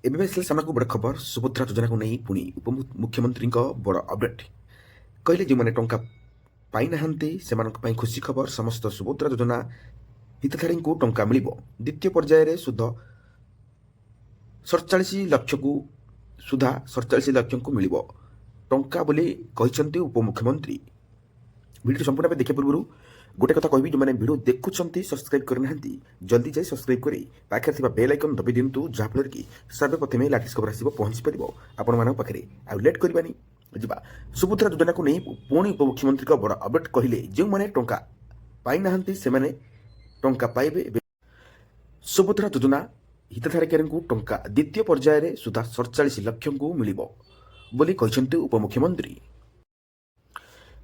ଏବେ ଆସିଲା ସାମ୍ନାକୁ ବଡ଼ ଖବର। ସୁଭଦ୍ରା ଯୋଜନାକୁ ନେଇ ପୁଣି ଉପମୁଖ୍ୟମନ୍ତ୍ରୀଙ୍କ ବଡ଼ ଅପଡେଟ୍। କହିଲେ, ଯେଉଁମାନେ ଟଙ୍କା ପାଇନାହାନ୍ତି, ସେମାନଙ୍କ ପାଇଁ ଖୁସି ଖବର। ସମସ୍ତ ସୁଭଦ୍ରା ଯୋଜନା ହିତାଧିକାରୀଙ୍କୁ ଟଙ୍କା ମିଳିବ। ଦ୍ୱିତୀୟ ପର୍ଯ୍ୟାୟରେ 47 ଲକ୍ଷକୁ ସୁଦ୍ଧା 47 ଲକ୍ଷଙ୍କୁ ମିଳିବ ଟଙ୍କା ବୋଲି କହିଛନ୍ତି ଉପମୁଖ୍ୟମନ୍ତ୍ରୀ। ଭିଡ଼ିଓ ସମ୍ପୂର୍ଣ୍ଣ ଭାବେ ଦେଖିବା ପୂର୍ବରୁ ଗୋଟେ କଥା କହିବି, ଯେଉଁମାନେ ଭିଡ଼ିଓ ଦେଖୁଛନ୍ତି, ସବସ୍କ୍ରାଇବ୍ କରିନାହାନ୍ତି, ଜଲ୍ଦି ଯାଇ ସବସ୍କ୍ରାଇବ୍ କରି ପାଖରେ ଥିବା ବେଲ୍ ଆଇକନ୍ ଦବାଇ ଦିଅନ୍ତୁ, ଯାହାଫଳରେ କି ସର୍ବପ୍ରଥମେ ଲାଟେଷ୍ଟ ଖବର ଆସିବ, ପହଞ୍ଚି ପାରିବ ଆପଣମାନଙ୍କ ପାଖରେ। ଆଉ ଲେଟ୍ କରିବାନି, ଯିବା। ସୁଭଦ୍ରା ଯୋଜନାକୁ ନେଇ ପୁଣି ଉପମୁଖ୍ୟମନ୍ତ୍ରୀଙ୍କ ବଡ଼ ଅପଡେଟ୍। କହିଲେ, ଯେଉଁମାନେ ଟଙ୍କା ପାଇନାହାନ୍ତି, ସେମାନେ ଟଙ୍କା ପାଇବେ। ଏବେ ସୁଭଦ୍ରା ଯୋଜନା ହିତାଧିକାରୀଙ୍କୁ ଟଙ୍କା ଦ୍ୱିତୀୟ ପର୍ଯ୍ୟାୟରେ ସୁଦ୍ଧା 47 ଲକ୍ଷଙ୍କୁ ମିଳିବ ବୋଲି କହିଛନ୍ତି ଉପମୁଖ୍ୟମନ୍ତ୍ରୀ।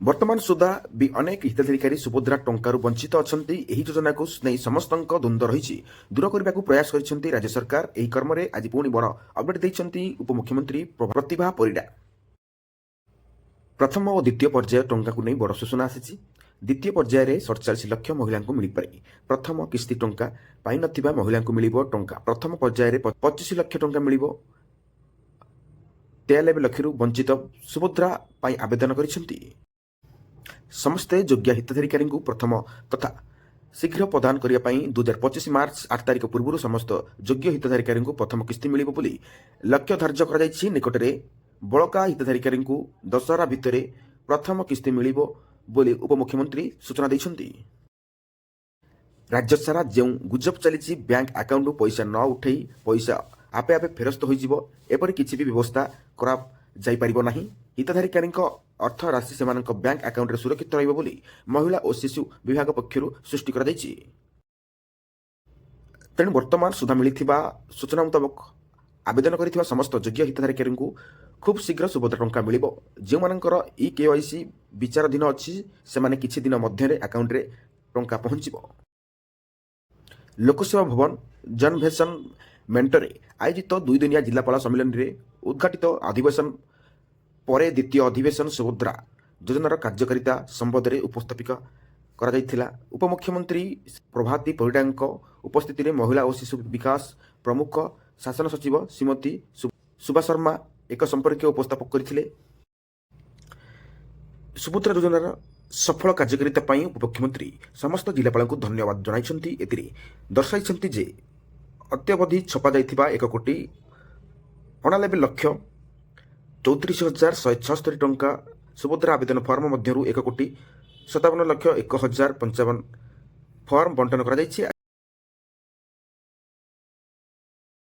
ବର୍ତ୍ତମାନ ସୁଦ୍ଧା ବି ଅନେକ ହିତାଧିକାରୀ ସୁଭଦ୍ରା ଟଙ୍କାରୁ ବଞ୍ଚିତ ଅଛନ୍ତି। ଏହି ଯୋଜନାକୁ ନେଇ ସମସ୍ତଙ୍କ ଦ୍ୱନ୍ଦ୍ୱ ରହିଛି। ଦୂର କରିବାକୁ ପ୍ରୟାସ କରିଛନ୍ତି ରାଜ୍ୟ ସରକାର। ଏହି କ୍ରମରେ ଆଜି ପୁଣି ବଡ଼ ଅପଡେଟ୍ ଦେଇଛନ୍ତି ଉପମୁଖ୍ୟମନ୍ତ୍ରୀ ପ୍ରତିଭା ପରିଡ଼ା। ପ୍ରଥମ ଓ ଦ୍ୱିତୀୟ ପର୍ଯ୍ୟାୟ ଟଙ୍କାକୁ ନେଇ ବଡ଼ ସୂଚନା ଆସିଛି। ଦ୍ୱିତୀୟ ପର୍ଯ୍ୟାୟରେ 47 ଲକ୍ଷ ମହିଳାଙ୍କୁ ମିଳିପାରେ। ପ୍ରଥମ କିସ୍ତି ଟଙ୍କା ପାଇନଥିବା ମହିଳାଙ୍କୁ ମିଳିବ ଟଙ୍କା। ପ୍ରଥମ ପର୍ଯ୍ୟାୟରେ 25 ଲକ୍ଷ ଟଙ୍କା ମିଳିବ। 93 ଲକ୍ଷରୁ ବଞ୍ଚିତ ସୁଭଦ୍ରା ପାଇଁ ଆବେଦନ କରିଛନ୍ତି। ସମସ୍ତେ ଯୋଗ୍ୟ ହିତାଧିକାରୀଙ୍କୁ ପ୍ରଥମ ତଥା ଶୀଘ୍ର ପ୍ରଦାନ କରିବା ପାଇଁ 2025 ମାର୍ଚ୍ଚ 8 ତାରିଖ ପୂର୍ବରୁ ସମସ୍ତ ଯୋଗ୍ୟ ହିତାଧିକାରୀଙ୍କୁ ପ୍ରଥମ କିସ୍ତି ମିଳିବ ବୋଲି ଲକ୍ଷ୍ୟ ଧାର୍ଯ୍ୟ କରାଯାଇଛି। ନିକଟରେ ବଳକା ହିତାଧିକାରୀଙ୍କୁ ଦଶହରା ଭିତରେ ପ୍ରଥମ କିସ୍ତି ମିଳିବ ବୋଲି ଉପମୁଖ୍ୟମନ୍ତ୍ରୀ ସୂଚନା ଦେଇଛନ୍ତି। ରାଜ୍ୟ ସାରା ଯେଉଁ ଗୁଜବ ଚାଲିଛି, ବ୍ୟାଙ୍କ ଆକାଉଣ୍ଟରୁ ପଇସା ନ ଉଠାଇ ପଇସା ଆପେ ଆପେ ଫେରସ୍ତ ହୋଇଯିବ, ଏପରି କିଛି ବି ବ୍ୟବସ୍ଥା କରାଯାଇପାରିବ ନାହିଁ। ହିତାଧିକାରୀଙ୍କ ଅର୍ଥ ରାଶି ସେମାନଙ୍କ ବ୍ୟାଙ୍କ ଆକାଉଣ୍ଟରେ ସୁରକ୍ଷିତ ରହିବ ବୋଲି ମହିଳା ଓ ଶିଶୁ ବିଭାଗ ପକ୍ଷରୁ ସୃଷ୍ଟି କରାଯାଇଛି। ତେଣୁ ବର୍ତ୍ତମାନ ସୁଦ୍ଧା ମିଳିଥିବା ସୂଚନା ମୁତାବକ ଆବେଦନ କରିଥିବା ସମସ୍ତ ଯୋଗ୍ୟ ହିତାଧିକାରୀଙ୍କୁ ଖୁବ୍ ଶୀଘ୍ର ସୁଭଦ୍ରା ଟଙ୍କା ମିଳିବ। ଯେଉଁମାନଙ୍କର ଇ କେୱାଇସି ବିଚାରାଧୀନ ଅଛି, ସେମାନେ କିଛି ଦିନ ମଧ୍ୟରେ ଆକାଉଣ୍ଟରେ ଟଙ୍କା ପହଞ୍ଚିବ। ଲୋକସେବା ଭବନ କନଭେନସନ ସେଣ୍ଟରରେ ଆୟୋଜିତ ଦୁଇଦିନିଆ ଜିଲ୍ଲାପାଳ ସମ୍ମିଳନୀରେ ଉଦ୍ଘାଟିତ ଅଧିବେଶନ ପରେ ଦ୍ୱିତୀୟ ଅଧିବେଶନ ସୁଭଦ୍ରା ଯୋଜନାର କାର୍ଯ୍ୟକାରିତା ସମ୍ବନ୍ଧରେ ଉପସ୍ଥାପିକା କରାଯାଇଥିଲା। ଉପମୁଖ୍ୟମନ୍ତ୍ରୀ ପ୍ରଭାତୀ ପରିଡ଼ାଙ୍କ ଉପସ୍ଥିତିରେ ମହିଳା ଓ ଶିଶୁ ବିକାଶ ପ୍ରମୁଖ ଶାସନ ସଚିବ ଶ୍ରୀମତୀ ସୁଭା ଶର୍ମା ଏକ ସମ୍ପର୍କୀୟ ଉପସ୍ଥାପକ କରିଥିଲେ। ସୁଭଦ୍ରା ଯୋଜନାର ସଫଳ କାର୍ଯ୍ୟକାରିତା ପାଇଁ ଉପମୁଖ୍ୟମନ୍ତ୍ରୀ ସମସ୍ତ ଜିଲ୍ଲାପାଳଙ୍କୁ ଧନ୍ୟବାଦ ଜଣାଇଛନ୍ତି। ଏଥିରେ ଦର୍ଶାଇଛନ୍ତି ଯେ ଅଦ୍ୟାବଧି ଛପା ଯାଇଥିବା 1,89,34,176 ଟଙ୍କା ସୁଭଦ୍ରା ଆବେଦନ ଫର୍ମ ମଧ୍ୟରୁ 1,57,01,055 ଫର୍ମ ବଣ୍ଟନ କରାଯାଇଛି।